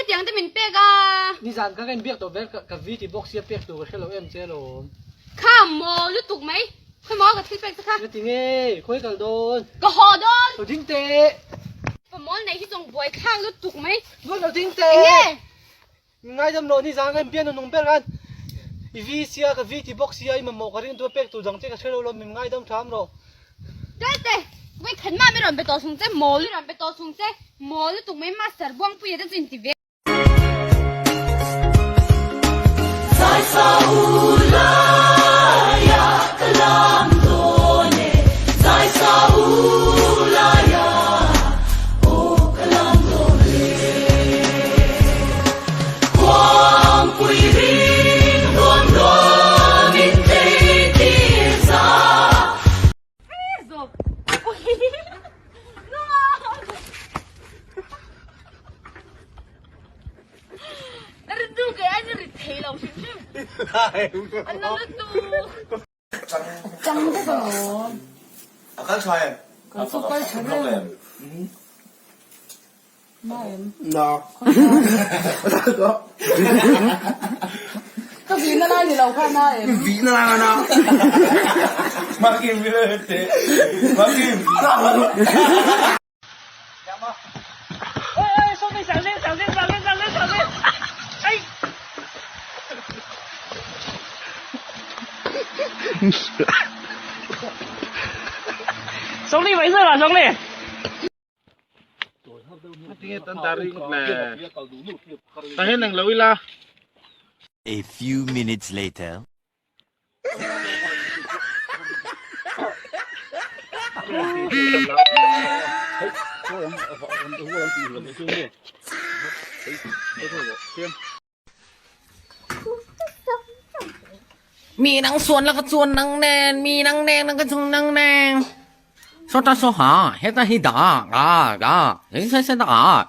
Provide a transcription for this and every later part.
hetiang te min pek a? Nizan kha ka inbiak tawh ber ka vi ti bawk sia pek tur ka hre lo em che alawm. Kha maw lutuk mai. Khawi maw ka thil pek te kha. Nga ti nge khawi kal dawn. Ka haw dawn. Lo ding teh. Pa mawl nei hi zawng buai thlak lutuk mai. Lo lo ding teh. Enge? Ngaidam loh nizan ka inbiak nunung ber khan i vi sia ka vi ti bawk sia i mamawh ka ring duh a pek tur dang che ka hre lo lo min ngaidam tham rawh. Kal teh. Wait khat mah mi rawn be tawh chung che mawl. Mi rawn be tawh chung che mawl lutuk mai master Buangpuia te chu inti ve. A kal tha em? Kal chu kal tha reng. Na em? Na. Ka vihna lai ni lo kha na em? Vihna lai na. Makim te. Makim. A few minutes later. Mi nang suan la ka chuan nang nen mi nang neng nang ka chung nang neng so ta so ha he ta hi da ga ga he se se da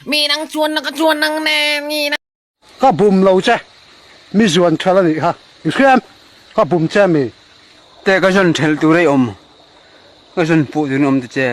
mi nang chuan la ka chuan nang nen mi nang Ka bum lo che, mi zuan ṭhel a nih kha. I hria em? Ka bum che mi. Te ka zawn ṭhel tur a i awm, ka zawn puh tur in awm ta che.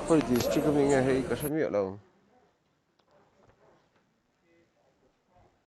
Khawi district ami nge hei ka hre miah lo.